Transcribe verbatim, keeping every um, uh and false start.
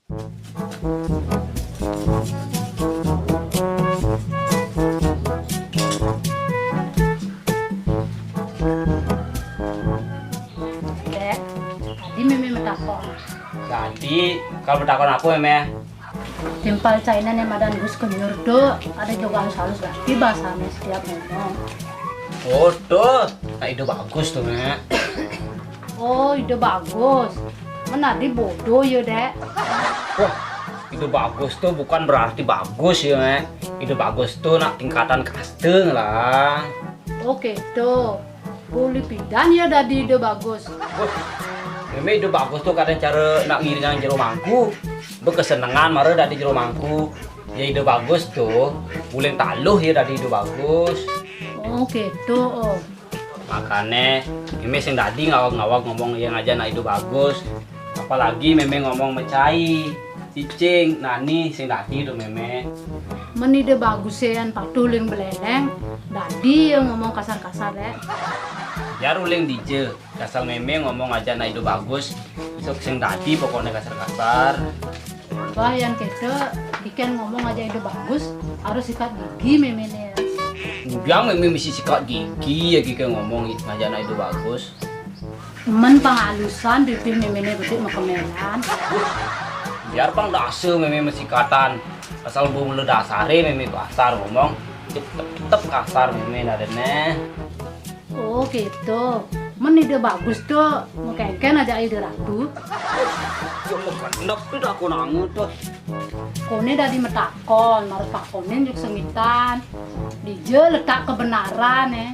Dek, tadi Mémé matakon. Tadi, kalau matakon apa, Mémé? Timpal cainan yang madan Gus Kenyur tu, ada juga halus-halus ganti bahasa Mémé setiap ngomong. Oh, tuh. Nah, ide bagus tuh, Mémé. Oh, ide bagus. Menadi bodoh ya, Dek. Wah, ide bagus tuh bukan berarti bagus ya, Mémé. Ide bagus tuh nak tingkatan kaste lah. Oke, tuh. Boleh pidan ya dadi ide bagus. Wah, Mémé ide bagus tuh kadang cara nak ngiringan jero mangku. Bekesenengan mara dadi jero mangku. Ya ide bagus tuh. Uling taluh ya dadi ide bagus. Oh, gitu, Om. Makane, Mémé sing dadi ngawag-ngawag ngomong yang aja nak ide bagus. Apalagi Mémé ngomong mecai, cicing, nani sing dadi tuh Mémé. Men ide bagus yan patuh uling beleleng, dadi ya ngomong kasar-kasar, Dek. Biar uling dija, asal Mémé ngomong aja nak ide bagus. Isuk sing dadi pokoknya kasar-kasar. Bah, yan kete, diken ngomong aja ide bagus, harus sikat gigi Mémé ne. Udah Mémé mesti sikat gigi ya, gigi ngomong aja nak ide bagus. Men pangalusan bibih Mémé ne bedik makemelan. Biar pang dasa Mémé masikatan. Asal bu mula dasare Mémé kasar ngomong, tetep, tetep kasar Mémé nadene. Oh, gitu. Men ide bagus tuh, mengkengken aja ide ratu. Ya, mengkendek tuh takon angu tuh. Kone dadi matakon, mara takonin juk sengitan. Dija letak kebenaran, eh.